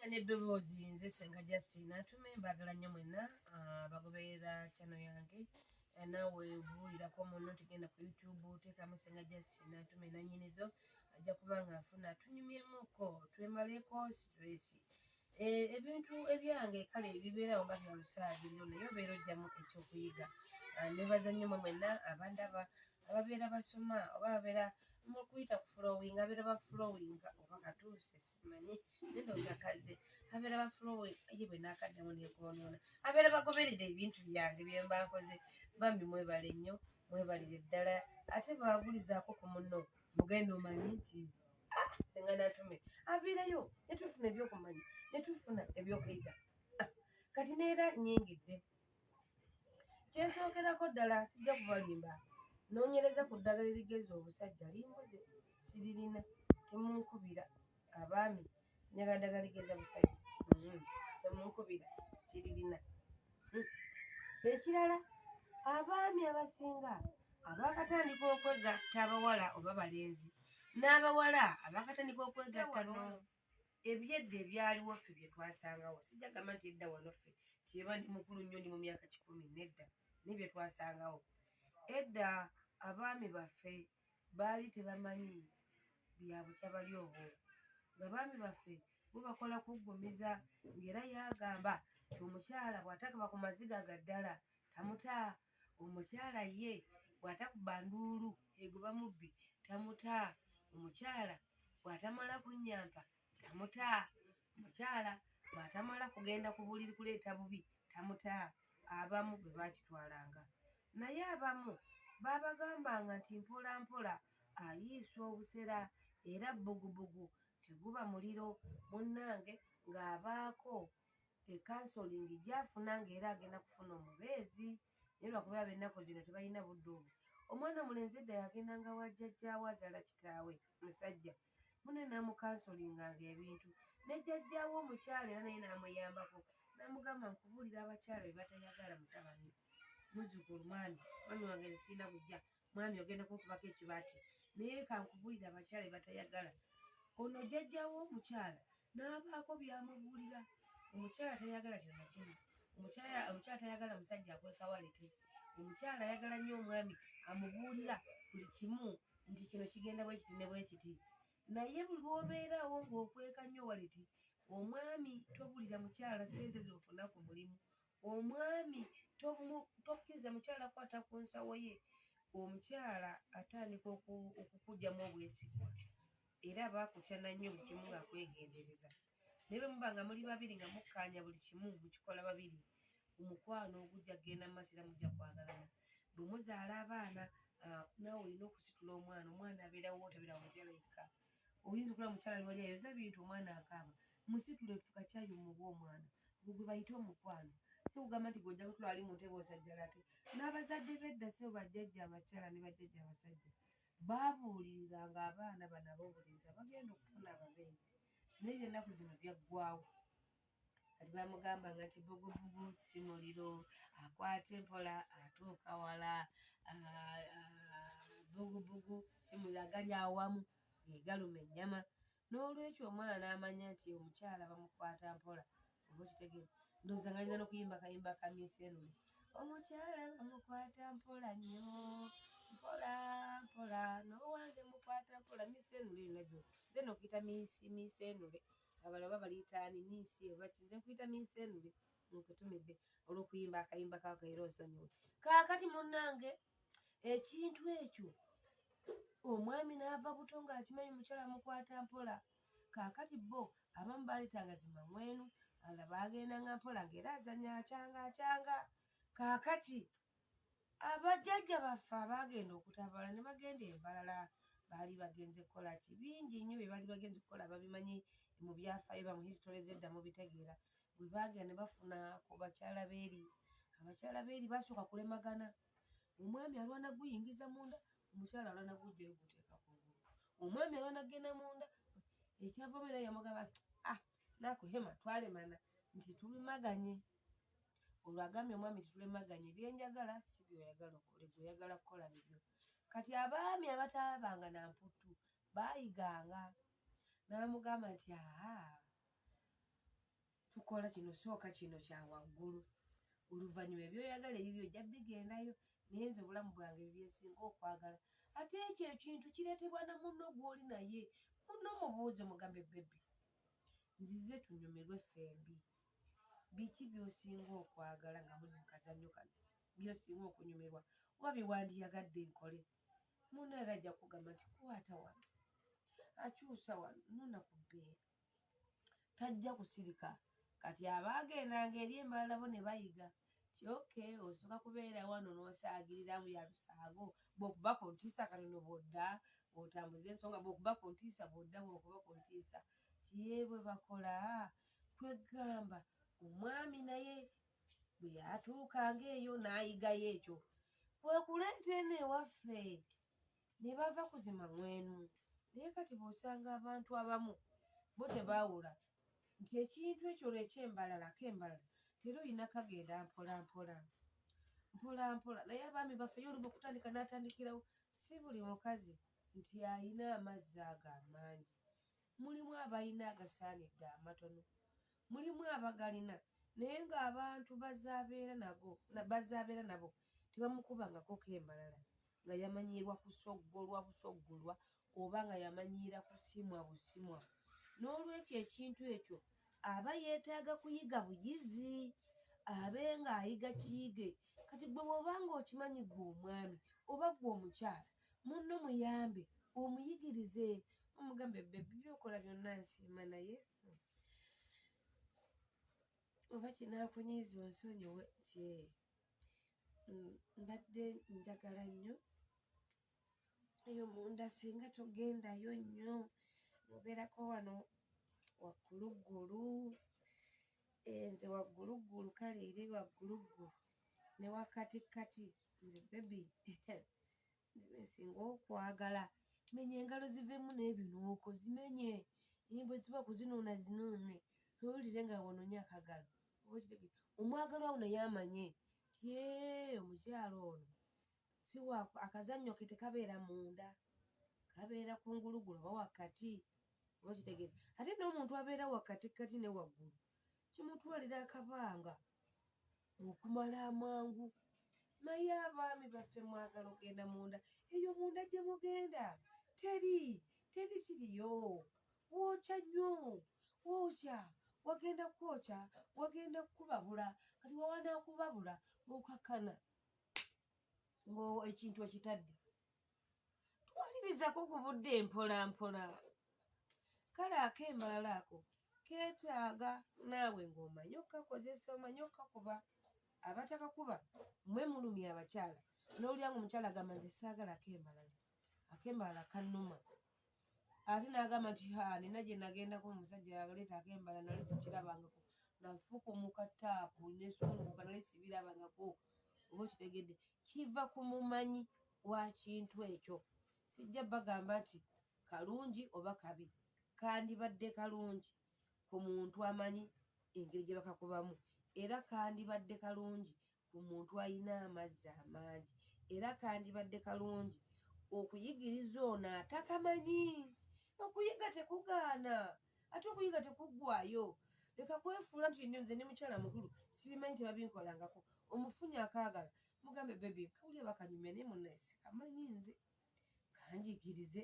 N'eddoboozi nze Ssenga Justine Atume, mbaagala nnyo mwenna abagoberera channel yange. Naawe buulirako munno nti genda ku YouTube teekamu Ssenga Justine Atume nannyinizo, ajja kuba nga afuna tunyumyemuko twemaleko stress. Ebintu ebyange kale bibeerawo nga bya lusaago nnyo, naye obeera ojjamu ekyokuyiga. Nebaza nnyo mwe mwenna abandaba, ababeera basoma oba ababeera mukuyita ku following, abeera ba following oba katuuse simanyi nendowooza kaze abeera ba following ye bwe naakaddamu nekwonoona, abeera bagoberera ebintu byange bye mba nkoze. Bambi mwebale nnyo, mwebalire ddala, ate bagulizaako ku munno mugenda omanyi nti Ssenga Nantume aviirayo ne tufuna ebyokumanya ne tufuna ebyokuyiga. Kati neera nnyingidde kyensookerako ddala, sijja kubalimba, noonyereza ku ddagala erigeza obusajja, limbuze, siririna, temunkubira abaami, njagala ddagala ligeza busajja, temunkubira, siririna. Ekirala, abaami abasinga abaakatandika okwegatta abawala oba balenzi n'abawala abaakatandika okwegatta no ebyedda ebyaliwo ffe bye twasangawo, sijja gamba nti edda wano ffe tiyeba ndi mukulu nnyo ndi mu myaka 10, nedda, naye bye twasangawo edda abaami baffe baali tebamanyi bya bukyabali obwo, nga baami baffe bo bakola kuggumiza, ng'era yagamba nti omukyala bw'atakaba ku maziga ga ddala tamuta, omukyala ye bw'atakuba nduulu egoba mubbi tamuta, omukyala bw'atamala kunnyampa tamuta, omukyala bw'atamala kugenda ku buliri kuleeta bubi tamuta. Abamu bwe baakitwalanga, naye abamu baabagambanga nti mpola mpola ayiisa obusera era bbugubugu teguba muliro. Munnange ng'abaako ekansolingi gy'afuna ng'era agenda kufuna omubeezi, naye lwakuba ab'ennaku zino tebalina budde obwo. Omwana omulenzi edda yagendanga wa jjajjaawe azaala kitaawe musajja munne n'amukansolinganga ebintu, ne jjajjaawe omukyala era naye n'amuyambako n'amugamba, nkubuulira abakyala be batayagala mutabani, muzzukulu, mwami, mwami wange nze sirina bujja, mwami ogenda kunkubako ekibaati, naye kankubuulire abakyala be batayagala. Ono jjajjaawe omukyala n'abaako by'amubuulira. Omukyala tayagala kino na kino, omukyala tayagala musajja akweka waleke, omukyala ayagala nnyo omwami amubuulira buli kimu nti kino kigenda bwe kiti ne bwe kiti. Naye buli lw'obeeraawo ng'okweka nnyo waleti, omwami tobuulira mukyala ssente z'ofuna ku mulimu, omwami tokkiriza mukyala kukwata ku nsawo ye, omukyala atandika okukuggyamu obwesigwa era aba akutya na nnyo buli kimu ng'akwegendereza. Naye bwe muba nga muli babiri nga mukkaanya buli kimu mukikola babiri, omukwano gujja kugenda mu maaso era mujja kwagalana. Bwe muzaala abaana, naawe olina okusitula omwana, omwana abeerawo tabeera wa mukyala yekka. Oyinza okulaba omukyala ali wali ayoza bintu omwana akaaba, musitule fuka caayi omuwe omwana, gwe gwe bayita omukwano. Si kugamba nti gwe ojja kutula wali mu ntebe osajjalate. N'abazadde b'edda ssebo bajjajja abakyala ne bajjajja abasajja baabuuliriranga abaana bano ab'obulenzi abagenda okufuna ababeezi, naye eby'ennaku zino byaggwaawo. Kati bamugambanga nti bbugubugu si muliro, akwata empola atuuka wala, bbugubugu si muliro, agali awamu ge galuma ennyama. N'olwekyo omwana n'amanya nti omukyala bamukwata mpola, oba okitegeera. Ndowooza nga ayinza n'okuyimba akayimba ka Miss Henry, omukyala bamukwata mpola nnyo, mpola mpola, n'owange mukwata mpola. Miss Henry yonna gyo nze nno nkuyita Miss Henry, abalala oba baliyita ani, Miss oba ki, nze nkuyita Miss Henry, nkutumidde olw'okuyimba akayimba kaako era onsonyiwe. Kaakati munnange ekintu ekyo omwami n'ava buto ng'akimanyi omukyala amukwata mpola. Kaakati bo abamu baaleetanga zi mangwenu, abalala baagendanga mpola ng'era azannya akyanga akyanga. Kaakati abajjajja baffe abaagenda okutabaala ne bagenda e Mbarara baali bagenze kukola ki? Bingi nnyo bye baali bagenze okukola, babimanyi mu byafaayo ba mu history z'edda mubitegeera. Bwe baagenda ne bafuna ku bakyala b'eri, abakyala b'eri baasooka kulemagana. Omwami alwana guyingiza munda, omukyala alwana guggyayo guteeka kungulu. Omwami alwana kugenda munda, ekyavaamu era yamugamba ah naakuhema twalemana nti tulemaganye. Olwo agambye omwami titulemaganye, bye njagala si by'oyagala okole, gwe oyagala kukola bibyo. Kati abaami abataabanga na mputtu baayiganga n'amugamba nti aa Tukola kino, sooka kino kya waggulu, oluvannyuma ebyoyagala ebibyo ojja bigendayo, naye nze obulamu bwange byensinga okwagala. Ate ekyo ekintu kireetebwa na munno gw'oli naye. Munno mubuuze, mugambe, "Baby, nzize tunyumirwe ffembi, biki by'osinga okwagala nga muli mu kazannyo kano, by'osinga okunyumirwa oba bye wandiyagadde nkole?" Munno era ajja kugamba nti, "Kwata wano, akyusa wano, nuuna ku bbeere." Tajja kusirika. Kati abaagendanga eri embalala bo ne bayiga ti, "Okay, osooka kubeera wano n'osaagiriramu ya lusaago, bw'okuba ku ntiisa katono bw'odda bw'otambuza ensonga, bw'okuba ku ntiisa bw'odda, bw'okuba ku ntiisa." Tiye bwe bakola. Kwegamba omwami naye bwe yatuukanga eyo n'ayigayo ekyo, kwe kuleeta eno ewaffe ne bava kuzima ŋŋwenu. Naye kati bw'osanga abantu abamu bo tebaawula nti ekintu ekyo olw'ekyembalala ak'embalala tera olina kagenda mpola mpola mpola mpola. Naye abaami baffe ye oluba okutandika n'atandikirawo. Si buli mukazi nti ayina amazzi ago amangi. Mulimu abalina agasaanidde amatono, mulimu abagalina naye ng'abantu bazaabeera nago bazaabeera nabo tebamukubangako k'embalala, nga yamanyiirwa kusoggolwa busoggolwa oba nga yamanyiira kusimwa busimwa. N'olwekyo ekintu ekyo aba yeetaaga kuyiga buyizi, abe ng'ayiga kiyige. Kati gwe bw'oba ng'okimanyi, gwe omwami oba gwe omukyala, munno muyambe, omuyigirize, omugambe, "Baby, byokola byonna nsiima, naye oba kinaakunyiiza onsonyiwe nti mbadde njagala nnyo eyo munda singa togendayo nnyo, obeerako wano wagguluggulu, nze wagguluggulu, kale eri wagguluggulu ne wakatikkati, nze baby nze nsinga okwagala. Menya engalo ziveemu n'ebinuuko, zimenye, bwe ziba kuzinuuna zinuune, owulire nga wononye akagalo." Omwagalwa wo naye amanye ti omukyala ono si wa akazannyo ke tekabeera munda, kabeera ku ngulugulu oba wakati, oba kitegeera. Ate n'omuntu abeera wakatikkati ne waggulu kimutwalira akabanga okumala amangu. Naye abaami baffe mwagala okugenda munda, eyo munda gye mugenda teri teri kiriyo. Wookya nnyo, wookya, wagenda kwokya, wagenda kukubabula. Kati wawanaakubabula okakkana ng'ekintu okitadde. Twalirizako ku budde mpola mpola. Kale ak'embalala ako keetaaga naawe ng'omanyi okukakozesa, omanyi okukakuba. Abatakakuba mmwe mulumya abakyala. N'owulira ng'omukyala agamba, "Nze saagala ak'embalala, ak'embalala kannuma." Ate n'agamba nti, "Ha, nina gye nagendako, omusajja yaleeta ak'embalala, nali sikirabangako, nafukumuka taapu nesukulukuka, nali sibirabangako." Oba okitegedde, kiva ku mumanyi wa kintu ekyo. Sijja bagamba nti kalungi oba kabi, kandibadde kalungi ku muntu amanyi engeri gye bakakubamu, era kandibadde kalungi ku muntu ayina amazzi amangi, era kandibadde kalungi okuyigiriza ono atakamanyi. Okuyiga tekugaana, ate okuyiga tekuggwayo. Leka kwefuula nti nze ndi mukyala mukulu, sibimanyi, tebabinkolangako. Omufunye akaagala, mugambe, "Baby, kawulira bakanyumya, naye munnaye sikamanyi, nze kanjigirize."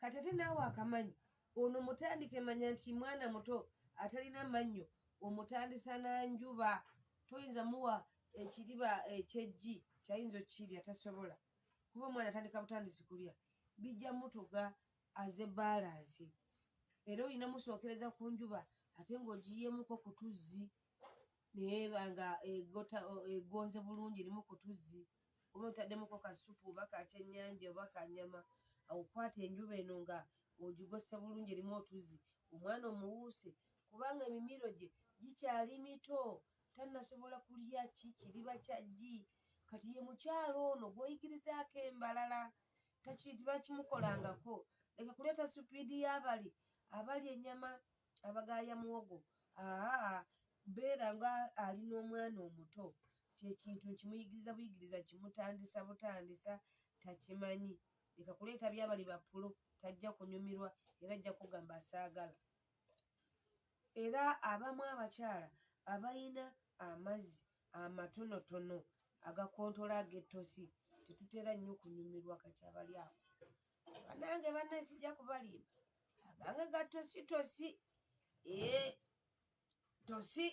Kati ate naawe akamanyi ono mutandike, manya nti mwana muto atalina mannyo, omutandisa na njuba. Toyinza muwa ekiriba ekyeggi kyayinza okukirya, tasobola, kuba omwana atandika butandisi kulya bijja mutuga aze balance. Era olina musookereza ku njuba, ate ng'ogiyeemuko ku tuzzi, naye nga egonze bulungi, erimu ku tuzzi, oba otaddemuko kasupu oba kakyennyanja oba kanyama. Okwata enjuba eno nga ogigose bulungi, erimu otuzzi, omwana omuwuuse, kubanga emimiro gye gikyali mito, tannasobola kulya ki kiriba kya ggi. Kati ye mukyala ono gw'oyigirizaako embalala tebakimukolangako, leka kuleeta speed y'abali abalya ennyama abagaaya muwogo. Aa, beera nga ali n'omwana omuto ti ekintu nkimuyigiriza buyigiriza, kimutandisa butandisa, takimanyi. Leka kuleeta byabali bapulo, tajja kunyumirwa era ajja kugamba saagala. Era abamu abakyala abalina amazzi amatonotono agakontola ag'ettosi tetutera nnyo kunyumirwa kakyabali ako. Banange bannaye sijja kubalimba, agange ga tositosi ee tosi.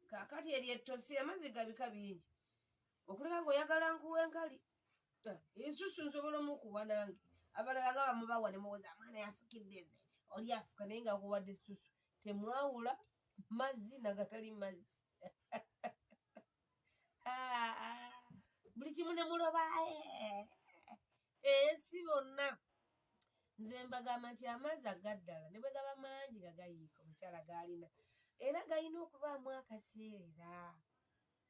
Kaakati eryo ettosi amazzi gabika bingi, okuleka ng'oyagala nkuwa enkali ensusu nsobola omukuwa nange. Abalala nga bamubawa ne muwoza mwana yafukidde nze oli afuka, naye nga akuwadde essusu. Temwawula mazzi nagatali mazzi, buli kimu ne muloba ensi bonna. Nze mbagamba nti amazzi agaddala ne bwe gaba mangi nga gayiika omukyala g'alina, era galina okubaamu akaseera,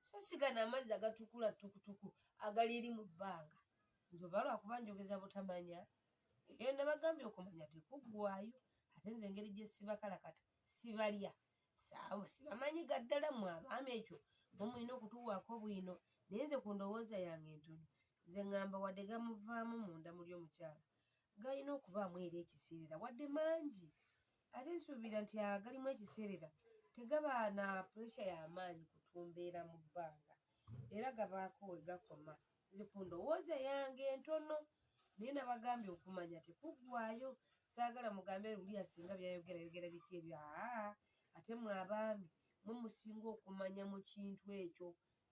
so si gano amazzi agatukula tukutuku agali eri mu bbanga. Nze oba lwakuba njogeza butamanya, eyo nabagambye okumanya tekuggwayo. Ate nze engeri gye sibakalakata sibalya saawo sibamanyi gaddala. Mmwe abaami ekyo mwe mulina okutuwaako bwino, naye nze ku ndowooza yange entono nze ŋŋamba wadde gamuvaamu munda muli omukyala, galina okubaamu era ekiseerera wadde mangi. Ate nsuubira nti agalimu ekiseerera tegaba na puresha y'amaanyi kutumbeera mu bbanga, era gabaako we gakoma. Nze ku ndowooza yange entono, naye nabagambye okumanya tekuggwayo. Saagala mugambe luli asinga byayogera yogera biki ebyo. Aa, ate mwe abaami mwe musinga okumanya mu kintu ekyo,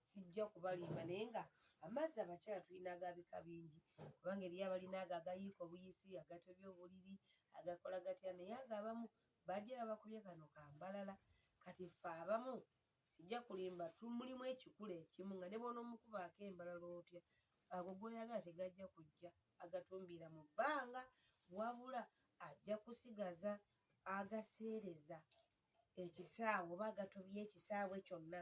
sijja kubalimba. Naye nga amazzi abakyala tulina agabika bingi, kubanga eriyo abalina ago agayiika obuyisi, agatobya obuliri, agakola gatya, naye ago abamu bajja babakubye kano kambalala. Kati ffe abamu sijja kulimba, mulimu ekikula ekimu nga ne bw'onoomukubaako embalala otya, ago g'oyagala tegajja kujja agatumbiira mu bbanga, wabula ajja kusigaza agaseereza ekisaawe oba agatobya ekisaawe kyonna,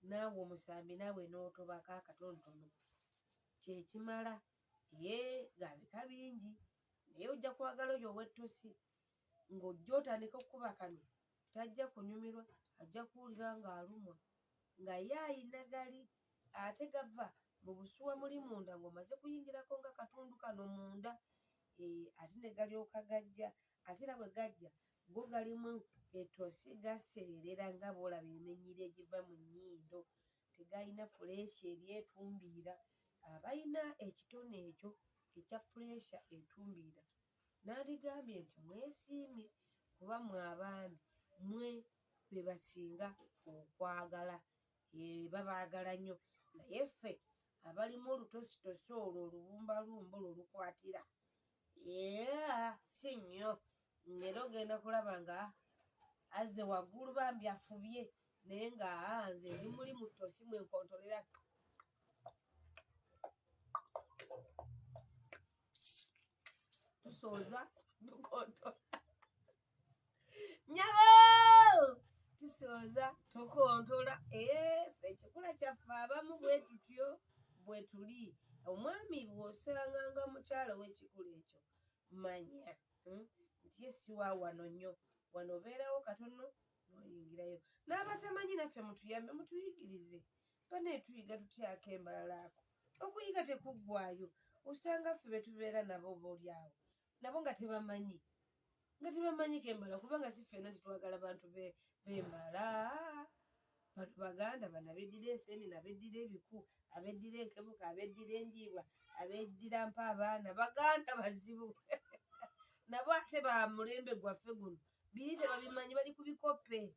naawe omusambi naawe n'otobako akatonotono kyekimala. Ye ga bika bingi, naye ojja kwagala oyo ow'ettosi ng'ojja otandika okukuba kano, tajja kunyumirwa, ajja kuwulira ng'alumwa nga ye ayina gali ate gava mu busuwa muli munda ng'omaze kuyingirako nga katundu kano munda, ate ne galyoka gajja. Ate era bwe gajja go galimu ettosi, gaseerera nga bw'olaba eminyira egiva mu nnyindo, tegalina puleesa eri etumbiira. Abalina ekitone ekyo ekya puleesa etumbiira nandigambye nti mwesiimye, kuba mwe abaami mwe be basinga okwagala, babaagala nnyo. Naye ffe abalimu olutositosi olwo olubumbalumba olwo olukwatira si nnyo. Era ogenda kulaba nga azze waggulu bambi afubye, naye nga nze ndi muli mu ttosi mwe nkontolera. Tusooza tukontola nyabo, tusooza tukontola. Ffe ekikula kyaffe abamu bwe tutyo bwe tuli. Omwami bw'osanga nga mukyala w'ekikula ekyo, manya nti ye si wa wano nnyo, wano obeerawo katono n'oyingirayo. N'abatamanyi naffe mutuyambe mutuyigirize, banaye tuyiga tutyako embalala ako? Okuyiga tekuggwayo. Osanga ffe be tubeera nabo oba oli awo nabo nga tebamanyi, nga tebamanyi kembala, kubanga si ffenna tetwagala bantu b'embala. Bano baganda bano abeddira enseenene, abeddira ebiku, abeddira enkebuka, abeddira enjiibwa, abeddira mpa abaana, baganda bazibu nabo ate ba mulembe gwaffe guno, biri tebabimanyi, bali ku bikoppe,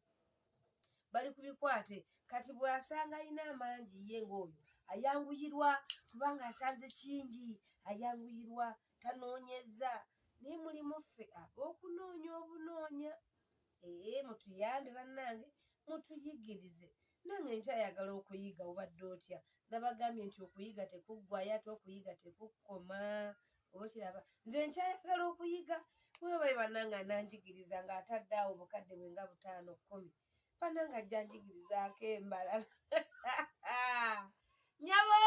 bali ku bikwate. Kati bw'asanga alina amangi ye ng'oyo ayanguyirwa, kubanga asanze kingi, ayanguyirwa, tanoonyeza. Naye mulimu ffe ab'okunoonya obunoonya. Ee, mutuyambe bannange, mutuyigirize. Nange nkyayagala okuyiga. Obadde otya? Nabagambye nti okuyiga tekuggwayo, ate okuyiga tekukoma. Oba okiraba, nze nkyayagala okuyiga. Webaye bannange ananjigiriza ng'atadde awo obukadde bwe nga 5 10, bannange ajja njigirizaako embalala nyabo.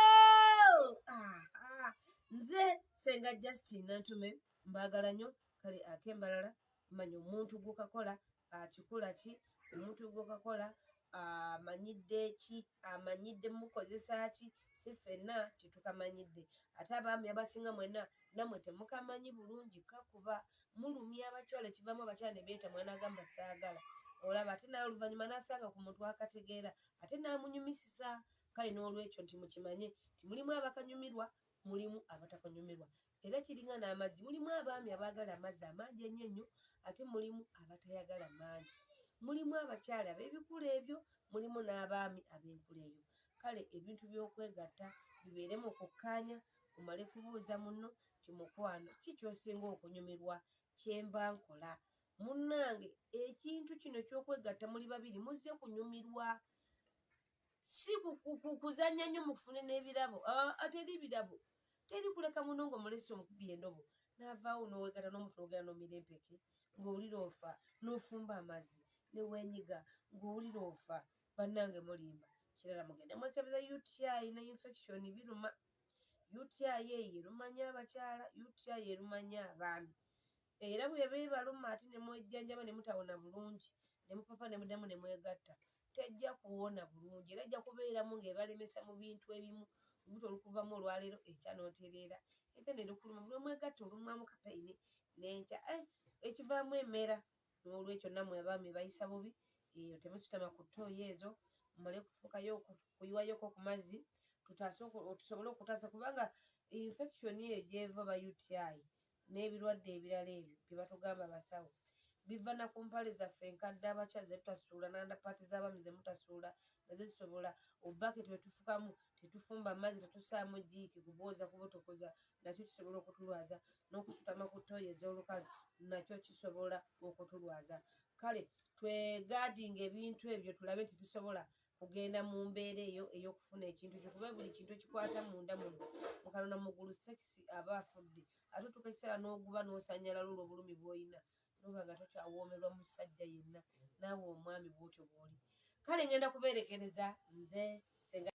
Nze Senga Justin Nantume, mbaagala nnyo. Kale ak'embalala manya omuntu gw'okakola akikola ki, omuntu gw'okakola amanyidde ki, amanyidde mukozesa ki. Si ffenna tetukamanyidde, ate abaami abasinga mwenna nammwe temukamanyi bulungi, kakuba mulumya abakyala, ekivamu abakyala ne beetamwa n'agamba saagala. Olaba ate naye oluvannyuma n'asanga ku muntu akategeera ate n'amunyumisisa. Kale n'olwekyo nti mukimanye nti mulimu abakanyumirwa, mulimu abatakanyumirwa. Era kiringa n'amazzi, mulimu abaami abaagala amazzi amangi ennyo ennyo, ate mulimu abatayagala mangi. Mulimu abakyala ab'ebikula ebyo, mulimu n'abaami ab'enkula eyo. Kale ebintu by'okwegatta bibeere mu kukkaanya, omale kubuuza munno nti mukwano ki ky'osinga okunyumirwa kye mba nkola? Munnange ekintu kino eky'okwegatta muli babiri muzze kunyumirwa, si kuzannya nnyo mufune n'ebirabo. Ah, teri birabo, teri kuleka muno ng'omulese omukubi endobo n'avaawo n'owegatta n'omuntu n'ogenda n'omira empeke ng'owulira ofa, n'ofumba amazzi ne weenyiga ng'owulira ofa. Bannange mulimba. Kirala mugende mwekebeza UTI ne infection biruma. UTI eyo eruma nnyo abakyala, UTI eruma nnyo abaami. Era bwe beebaluma ate ne mwejjanjaba ne mutawona bulungi ne mupapa ne muddamu ne mwegatta, tejja kuwona bulungi era ejja kubeeramu ng'ebalemesa mu bintu ebimu. Olubuto olukuvamu olwaleero enkya n'otereera, enkya ne lukuluma, buli lwe mwegatta olumwamu kapeyini n'enkya ekivaamu emera. N'olwekyo nammwe abaami bayisa bubi eyo temusitama ku ttooyi ezo, mumale kufukayo kuyiwayoko ku mazzi tutaase tusobole okutaasa kubanga infection eyo gy'eva oba UTI n'ebirwadde ebirala ebyo bye batugamba abasawo biva na ku mpale zaffe enkadde abakyala ze tutasuula n'andapaati z'abaami ze mutasuula nazo zisobola obubaketi bwe tufukamu tetufumba mazzi tetusaamu jiiki kubwoza kubutukuza nakyo kisobola okutulwaza n'okusutama ku ttooyi ez'olukalu nakyo kisobola okutulwaza. Kale twegaadinga ebintu ebyo tulabe nti tusobola kugenda mu mbeera eyo ey'okufuna ekintu ekyo kuba buli kintu ekikwata munda muno mukanona mugulu sekisi aba afudde ate otuuka ekiseera n'oguba n'osanyalala olw'obulumi bw'olina noba nga tokyawoomerwa musajja yenna naawe omwami bw'otyo bw'oli. Kale ngenda kubeerekereza nze senga.